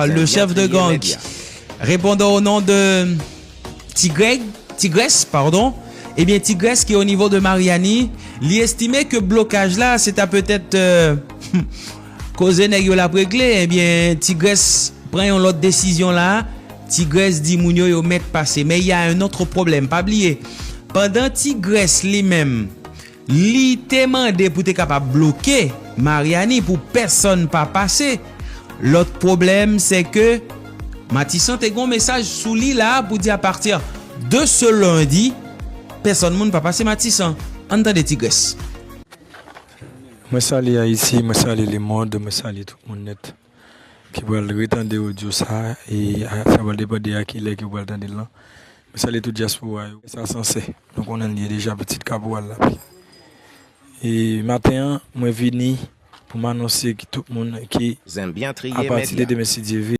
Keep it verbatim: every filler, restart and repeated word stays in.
Le chef de gang répondant au nom de Tigreg, Tigrès, pardon. Ebyen, Tigrès ki o nivo de Mariani, li estime ke blokaj la, se ta petèt euh, koze nèg yo l ap regle. Ebyen, Tigrès pran yon lòt desizyon la. Tigrès di moun yo yo mèt pase. Men y a un autre problème. Pa bliye, pandan Tigrès li menm, li te mande pou te kapab bloke Mariani pou pèsonn pa pase. Lòt pwoblèm, se ke Matisan te gon mesaj sou li la pou di a pati de se lendi, pèsonn moun pa pase Matisan. Ann tande Tigrès. Mwen salye Ayiti, mwen salye lemond, mwen salye tout moun nèt ki pral retande odyo sa e sa pral depann de a kilè ke w pral tande l lan. Mwen salye tout dyaspora yo. Sa sanse, nou konnen l ye deja, pitit kaporal la. E maten an, mwen vini pou m anonse ki tout moun ki apati de demen si Dye vle.